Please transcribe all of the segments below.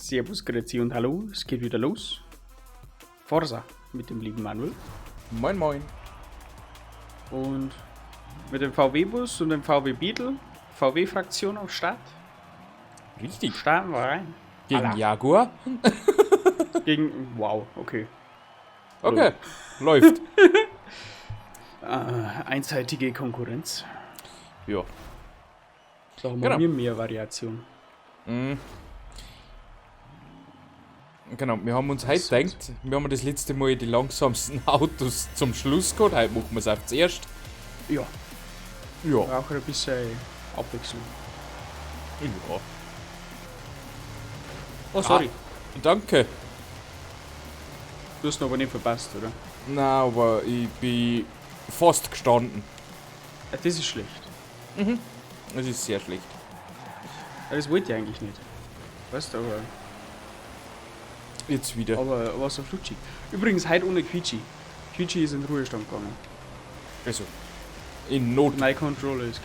Servus, Grüezi und Hallo, es geht wieder los. Forza mit dem lieben Manuel. Moin, moin. Und mit dem VW-Bus und dem VW Beetle, VW-Fraktion am Start. Richtig. Starten wir rein. Gegen Alla. Jaguar? Gegen. Wow, okay. Okay, läuft. Einseitige Konkurrenz. Ja. Sagen wir Genau. mir mehr Variation. Genau, wir haben uns heute gedacht, wir haben das letzte Mal die langsamsten Autos zum Schluss gehabt. Heute machen wir es auf zuerst. Ja, Ja. brauche ein bisschen Abwechslung. Ja. Oh, sorry. Danke. Du hast ihn aber nicht verpasst, oder? Na, aber ich bin fast gestanden. Das ist schlecht. Das ist sehr schlecht. Das wollte ich eigentlich nicht. Weißt du, aber. Jetzt wieder. Aber war so flutschig. Übrigens, heute ohne Quietschi. Quietschi ist in den Ruhestand gegangen. Also, in Not. Mein Controller ist.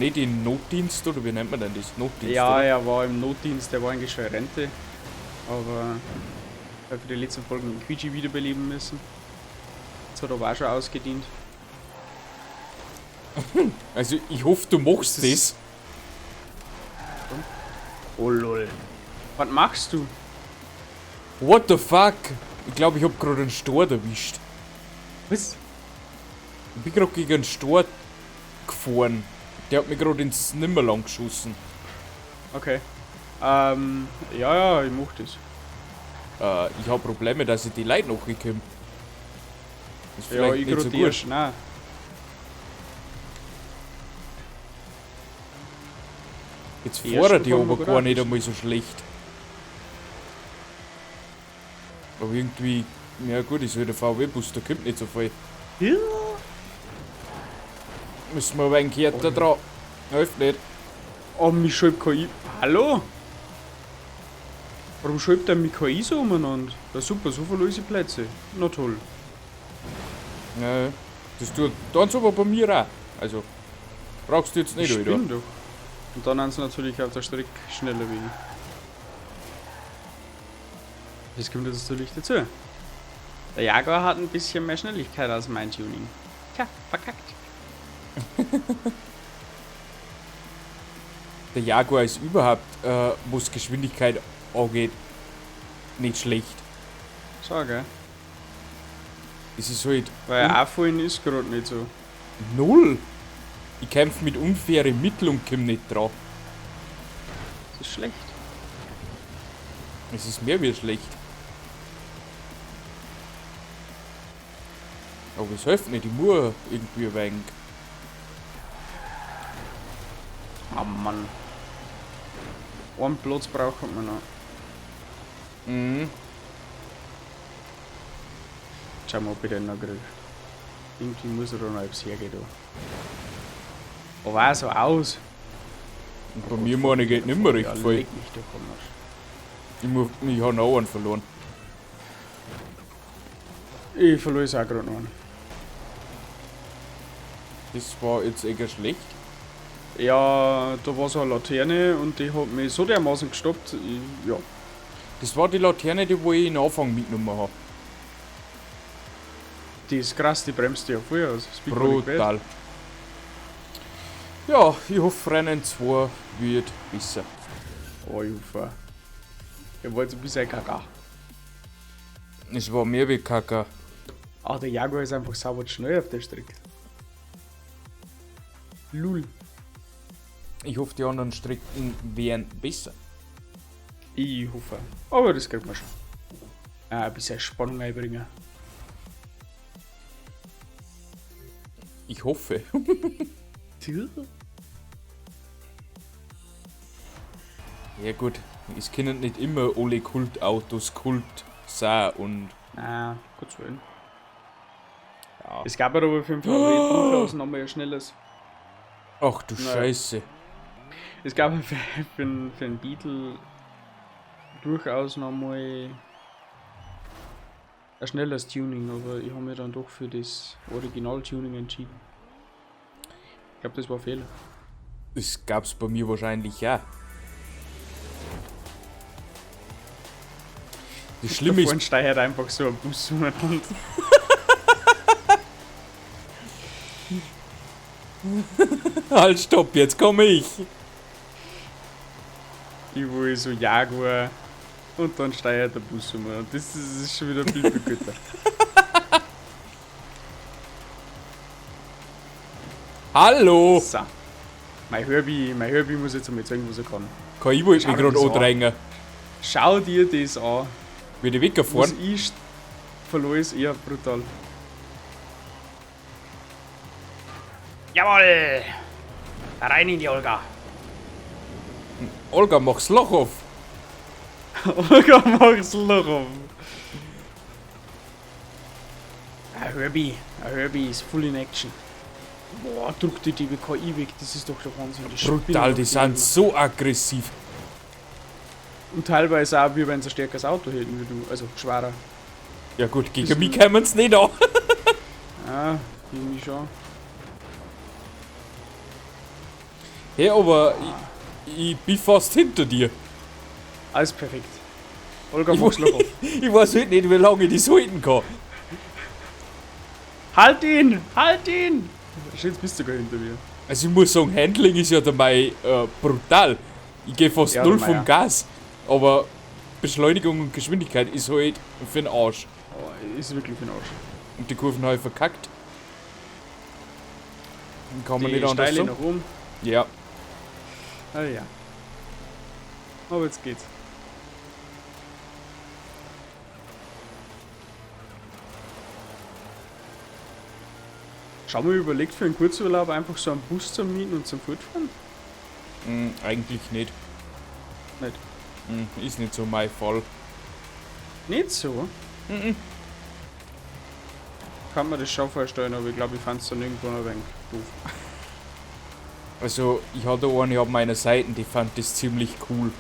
Nicht in Notdienst, oder wie nennt man denn das? Notdienst. Ja, oder? er war im Notdienst, der war eigentlich schon in Rente. Aber er für die letzten Folgen den Quietschi wiederbeleben müssen. Jetzt hat er aber auch schon ausgedient. Also, ich hoffe, du machst Das ist- das. Oh lol. Was machst du? What the fuck? Ich glaube, ich hab gerade einen Stor erwischt. Was? Ich bin gerade gegen einen Stor gefahren. Der hat mich gerade ins Nimmerland geschossen. Okay. Ja, ja, ich mach das. Ich habe Probleme, dass ich die Leute noch bekomme. Ist Ja, vielleicht ich nicht so gerade gut. erst, nein. Jetzt Die fahren ersten die fahren aber wir gar gut nicht aus. einmal so schlecht. Aber irgendwie, ja gut, ist halt der VW-Bus, da kommt nicht so viel. Ja. Müssen wir aber ein wenig härter dran. Hilft nicht. Oh, mich schreibt KI. Hallo? Warum schreibt der mich KI so umeinander? Ja, super, so viele lose Plätze. Na toll. Ja, das tut ganz aber bei mir auch. Also, brauchst du jetzt nicht, Ich Alter. spinn doch. Und dann sind sie natürlich auf der Strecke schneller wie ich. Das kommt jetzt natürlich dazu. Der Jaguar hat ein bisschen mehr Schnelligkeit als mein Tuning. Tja, verkackt. Der Jaguar ist überhaupt, was Geschwindigkeit angeht, nicht schlecht. So, gell? Es ist halt Weil auch vorhin ist gerade nicht so. null. Ich kämpfe mit unfairen Mitteln und komme nicht dran. Das ist schlecht. Es ist mehr wie schlecht. Aber es hilft nicht, ich muss irgendwie ein wenig. Ah Mann. Einen Platz braucht man noch. Mhm. Schau mal, ob ich den noch krieg. Irgendwie muss er da noch etwas hergehen. Da. Aber auch so aus. Und bei mir meine ich, geht nicht mehr recht Ja, viel. leck mich doch am Arsch. Ich habe noch einen verloren. Ich verliere es auch gerade noch einen. Das war jetzt eher schlecht. Ja, da war so eine Laterne und die hat mich so dermaßen gestoppt. Ich, ja. Das war die Laterne, die wo ich in Anfang mitgenommen habe. Die ist krass, die bremst ja voll aus. Das bin ich gar nicht gewöhnt. Brutal. Ja, ich hoffe, Rennen 2 wird besser. Oh, ich hoffe. Ich war jetzt ein bisschen kaka. Es war mehr wie Kacke. Ah, der Jaguar ist einfach sauber schnell auf der Strecke. Lul. Ich hoffe, die anderen Strecken wären besser. Ich hoffe. Aber das kriegt man schon. Ah, ein bisschen Spannung einbringen. Ich hoffe. Ja gut, es können nicht immer alle Kultautos Kult sein und... Ah, gut zu hören. Ja. Es gab aber für den VW durchaus nochmal ein schnelles. Ach du Naja. Scheiße. Es gab für den Beetle durchaus nochmal ein schnelles Tuning, aber ich habe mich dann doch für das Original-Tuning entschieden. Ich glaube, das war ein Fehler. Das gab's bei mir wahrscheinlich auch. Das Schlimme Da ist, steigt einfach so ein Bus umeinander. halt, stopp, jetzt komme ich. Ich will so Jaguar und dann steigt der Bus um. Und das ist schon wieder viel viel guter. Hallo! So. Mein Herbie muss jetzt einmal zeigen, was er kann. KI wollte Schau mich dir gerade das an. andrängen. Schau dir das an. Wie die Was weggefahren. ich verlor, ist eher brutal. Jawohl! Rein in die Olga! Olga, mach's Loch auf. Olga, mach's Loch auf! Ein Herbie ist full in action. Boah, druck die DBKI weg, das ist doch der Wahnsinn. Die Brutal, spinnen die doch sind immer. so aggressiv. Und teilweise auch, wie wenn sie ein stärkeres Auto hätten wie du, also schwerer. Ja gut, gegen Das mich ist- kämen's nicht an. Ah, gegen mich schon. Hey, aber ich bin fast hinter dir. Alles perfekt. Olga, Ich, mach's Loch auf. ich weiß halt nicht, wie lange ich das halten kann. Halt ihn! Halt ihn! Schön, jetzt bist du gar hinter mir. Also ich muss sagen, Handling ist ja dabei brutal. Ich gehe fast Ja, null dabei, vom ja. Gas. Aber Beschleunigung und Geschwindigkeit ist halt für den Arsch. Oh, ist wirklich für den Arsch. Und die Kurven habe ich verkackt. Kann man Die nicht anders Steile sagen. nach oben. Ja. Ah ja. Aber jetzt geht's. Schau mal, überlegt für einen Kurzurlaub einfach so einen Bus zu mieten und zum Fortfahren? Eigentlich nicht. Nicht? Ist nicht so mein Fall. Nicht so? Mhm. Kann man das schon vorstellen, aber ich glaube, ich fand es dann irgendwo noch ein wenig doof. Also, ich hatte eine auf meiner Seite, die fand das ziemlich cool.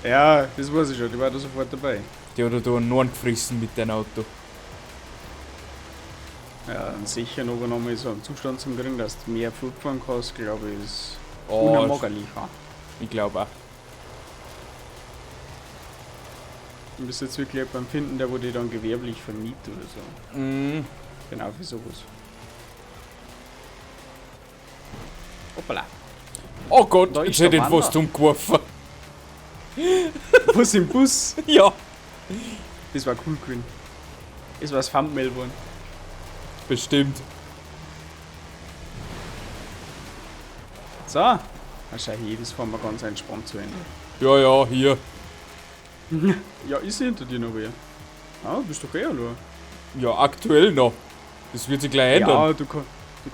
Ja, das weiß ich schon, die war da sofort dabei. Die hat da einen Norn gefressen mit dem Auto. Ja, einen sicheren aber nochmal so einen Zustand zum kriegen, dass du mehr fortfahren kannst, glaube ich, ist Oh, unmöglich. Ja. ich glaube auch. Du bist jetzt wirklich jemanden finden, der wo die dann gewerblich vermietet oder so. Mhm. Genau für sowas. Hoppala. Oh Gott, Da jetzt ist hätte der ich ihn fast Wander. umgeworfen. Was im Bus? Ja, Das war cool gewesen. Das war das Thumbnail geworden. bestimmt. So. Na schau hier, das fahren wir ganz entspannt zu Ende. Ja, ja, hier. Ja, ist hinter dir noch wer? Ah, bist doch eh allein. Ja, aktuell noch. Das wird sich gleich ändern. Ja, du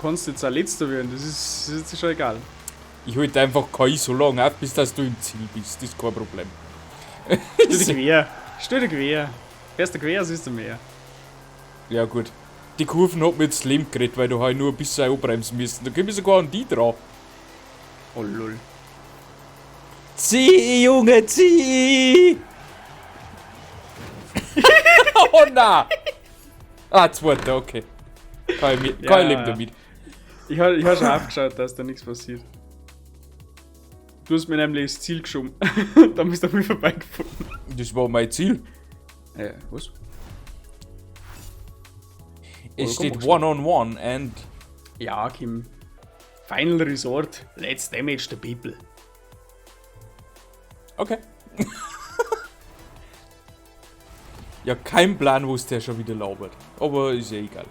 kannst jetzt auch letzter werden, das ist jetzt schon egal. Ich halte einfach KI so lange auf, bis dass du im Ziel bist. Das ist kein Problem. Stell dich quer. Stell dich quer. Fährst du quer, siehst du mehr. Ja, gut. Die Kurven hat mir jetzt Leben geredet, weil du halt nur ein bisschen anbremsen müssen. Da komm ich sogar an die dran. Oh lol. Zieh, Junge, zieh! Oh nein! Ah, zweiter, okay. Kann ich, Ja, kann ich leben ja. damit. Ich habe ich hab schon aufgeschaut, dass da nichts passiert. Du hast mir nämlich das Ziel geschoben. Dann bist du an mir vorbeigefahren. Das war mein Ziel. Was? Es Oh, steht komm, one on one and Ja, Kim. Final Resort. Let's damage the people. Okay. Ja, kein Plan, was der schon wieder labert. Aber ist ja egal.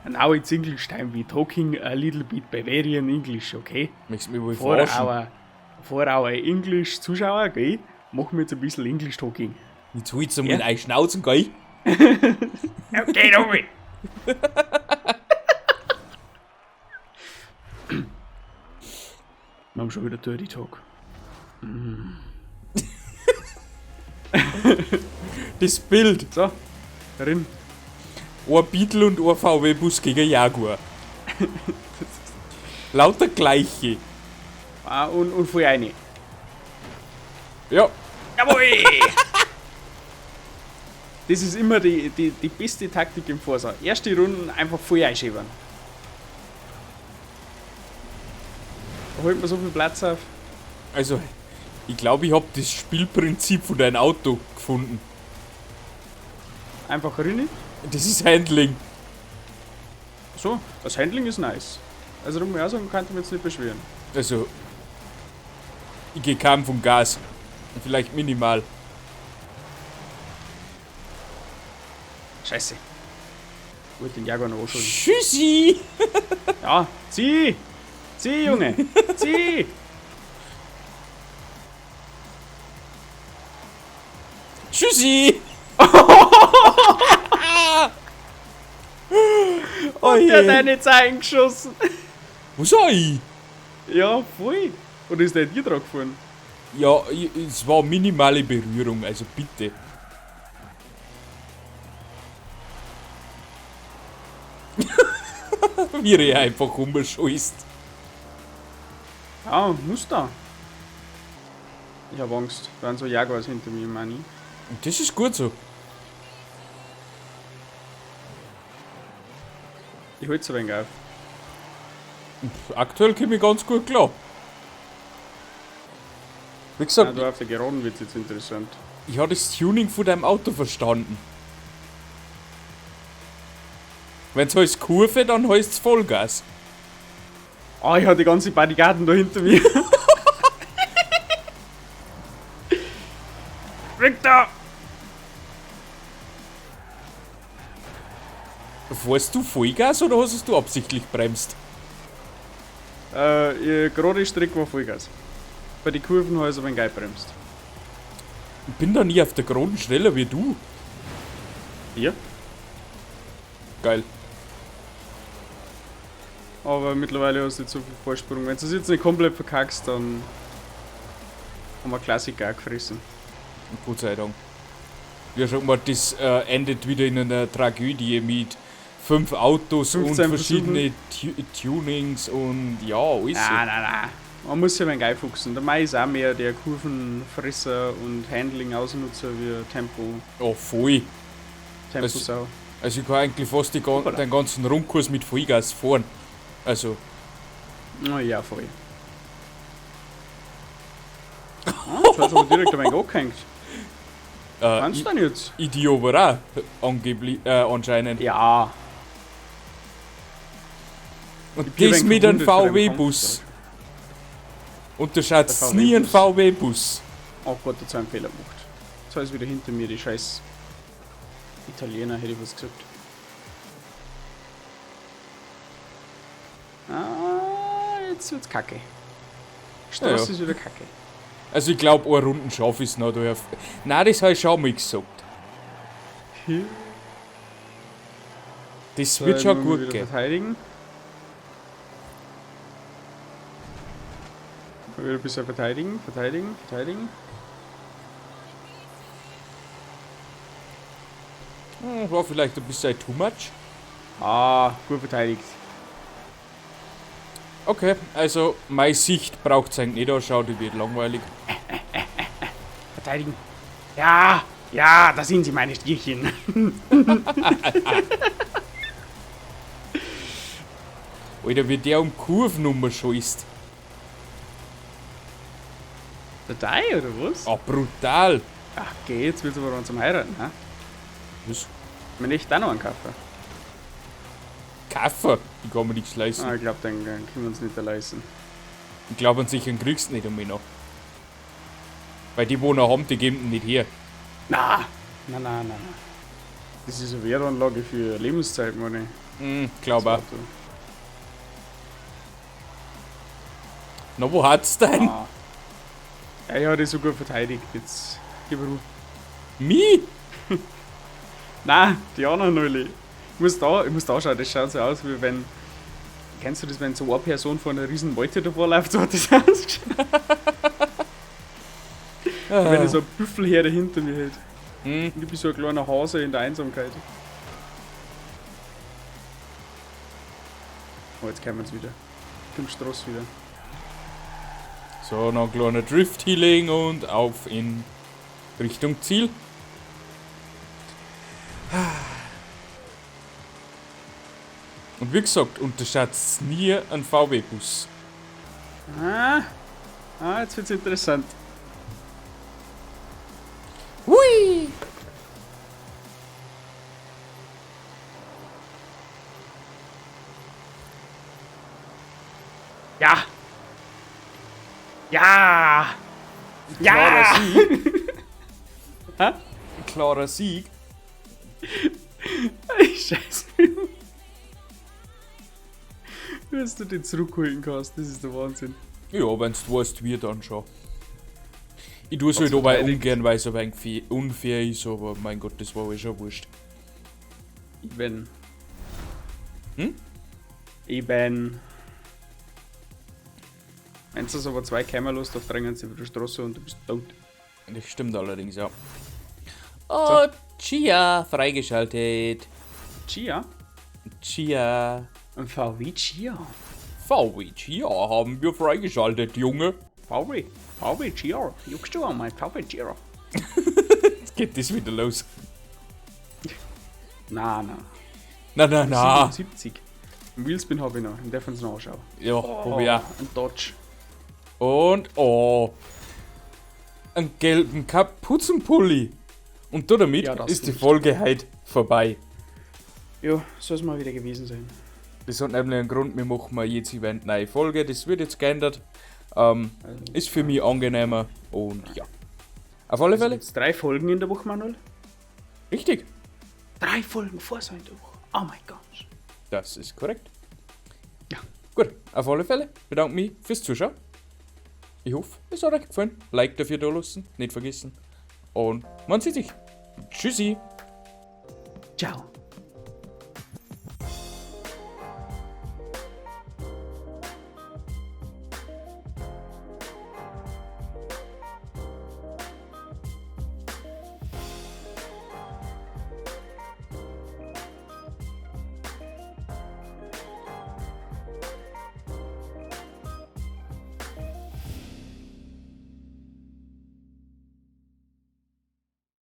Now it's English time. We talking a little bit Bavarian English, okay? Möchtest du mich wohl For verarschen? our English Zuschauer, gell? Machen wir jetzt ein bisschen English Talking. Jetzt holst du mal Ja. in deine Schnauzen, gell? Okay, Domi. Wir haben schon wieder Dirty Talk. Das Bild. So, drin. Ein Beetle und ein VW-Bus gegen Jaguar. Lauter gleiche. Ah, und voll rein. Ja, Jawohl! Das ist immer die beste Taktik im Forsa. Erste Runden einfach voll einschieben. Da holt man so viel Platz auf. Also, ich glaube, ich habe das Spielprinzip von deinem Auto gefunden. Einfach rein. Das ist Handling. So, das Handling ist nice. Also da muss ich auch sagen, kann ich mich jetzt nicht beschweren. Also, ich gehe kaum vom Gas. Vielleicht minimal. Scheiße. Ich wollte den Jaguar noch anschauen. Tschüssi! Ja, zieh! Zieh, Junge! Zieh! Tschüssi! Oh Und der hat je. deine Zeichen geschossen. Wo soll ich? Ja, voll. Oder ist der dir dran gefahren? Ja, es war minimale Berührung, also bitte. Wie er einfach rumscheißt. Ja, muss da. Ich hab Angst. Da sind so Jaguars hinter mir, meine ich. Und das ist gut so. Ich hol's ein wenig auf. Aktuell komme ich ganz gut klar. Wie Ja, gesagt, da auf der Geraden wird's jetzt interessant. ich habe das Tuning von deinem Auto verstanden. Wenn's heißt Kurve, dann heißt's Vollgas. Ah, ich hab die ganze Bodyguarden da hinter mir. Victor! Fährst du Vollgas oder hast du absichtlich bremst? Gerade Strecke war Vollgas. Bei den Kurven habe ich ein wenig gebremst. Ich bin da nie auf der Geraden schneller wie du. Ja. Geil. Aber mittlerweile hast du nicht so viel Vorsprung. Wenn du es jetzt nicht komplett verkackst, dann haben wir Klassiker auch gefressen. Gott sei Dank. Ja, schau mal, das endet wieder in einer Tragödie mit 5 Autos und 15 verschiedene Tunings und ja, alles. Nein, nein, nein. Man muss sich ein wenig einfuchsen. Der Mai ist auch mehr der Kurvenfresser und Handling-Ausnutzer wie Tempo. Oh, voll. Temposau. Also ich kann eigentlich fast Hoppala. den ganzen Rundkurs mit Vollgas fahren. Also. Oh ja, voll. Ah, jetzt hat's aber direkt ein wenig angehängt. Kannst du denn jetzt? Ich die aber auch, angeblich, anscheinend. Ja. Und Ich bin das ein mit einem verwundet von dem VW-Bus. Unterschätzt Der nie einen VW-Bus. VW-Bus. Oh Gott, jetzt hab ich einen Fehler gemacht. Jetzt ist wieder hinter mir die scheiß Italiener, hätte ich was gesagt. Ah, jetzt wird's kacke. Straße Ja, ja. ist wieder kacke. Also ich glaub, eine Runden schaff ich's noch. Da. Nein, das hab ich schon mal gesagt. Das wird So, schon muss ich gut wieder gehen. Verteidigen. Mal wieder ein bisschen verteidigen, verteidigen, verteidigen. War vielleicht ein bisschen too much. Ah, gut verteidigt. Okay, also meine Sicht braucht's eigentlich nicht anschauen, die wird langweilig. Verteidigen. Ja, ja, da sind sie, meine Stierchen. Alter, wie der um Kurvennummer scheißt. Der Dai, oder was? Ah, brutal. Ach, geh, jetzt willst du aber zum Heiraten, hä? Was? Ich möchte echt auch noch einen Kaffee. Kaffer, die kann man nichts leisten. Ah, ich glaub, den können wir uns nicht leisten. Ich glaub an sich, den kriegst du nicht einmal noch. Weil die, wo noch haben, die geben den nicht her. Na, na, na, na, na. Das ist eine Wertanlage für Lebenszeit, meine ich. Glaub Das auch. Auto. Na, wo hat's denn? Ah. Ja, ich hab dich so gut verteidigt. Jetzt gib Ruhe. Mi? Nein, die anderen neulich. Ich muss da schauen, das schaut so aus, wie wenn. Kennst du das, wenn so eine Person vor einer riesen Meute davor läuft, so hat das ausgeschaut. Wenn ich so eine Büffelherde hinter mir hätte. Und ich bin so ein kleiner Hase in der Einsamkeit. Oh, jetzt kennen wir uns wieder. Kommt Straße wieder. So, noch ein kleiner Drift-Healing und auf in Richtung Ziel. Und wie gesagt, unterschätzt nie einen VW-Bus. Ah, ah, jetzt wird's interessant. Hui! Ja! Ja! Ja! Klarer Sieg. Hä? Klarer Sieg. Scheiße. Dass du den zurückholen kannst, das ist der Wahnsinn. Ja, wenn du weißt, wie, dann schon. Ich tue es halt aber ungern, weil es ein wenig unfair ist, aber mein Gott, das war eh schon wurscht. Eben. Hm? Eben. Wenn es aber zwei Kämmer los, da drängen sie über die Straße und du bist tot. Das stimmt allerdings, ja. Oh, Chia, freigeschaltet. Chia? Chia. Ein VW Chia. VW Chia haben wir freigeschaltet, Junge. VW. VW Chia. Juckst du an mein VW Chia? Jetzt geht das wieder los. Na, na. Na, na, na. 77. Einen Wheelspin habe ich noch, den darf ich uns noch anschauen. Ja, hab ich auch. Ein Dodge. Und, oh. Einen gelben Kapuzenpulli. Und damit Ja, das ist die nicht. Folge heute vorbei. Ja, soll es mal wieder gewesen sein. Das hat nämlich einen Grund, wir machen mal jedes Event neue Folge, das wird jetzt geändert. Also, Ist für mich angenehmer und ja. Auf alle also Fälle, jetzt 3 Folgen in der Woche, Manuel. richtig. 3 Folgen vor so in der Woche. Oh mein Gott. Das ist korrekt. Ja. Gut, auf alle Fälle bedanke mich fürs Zuschauen. Ich hoffe, es hat euch gefallen. Like dafür da lassen, nicht vergessen. Und man sieht sich. Tschüssi. Ciao.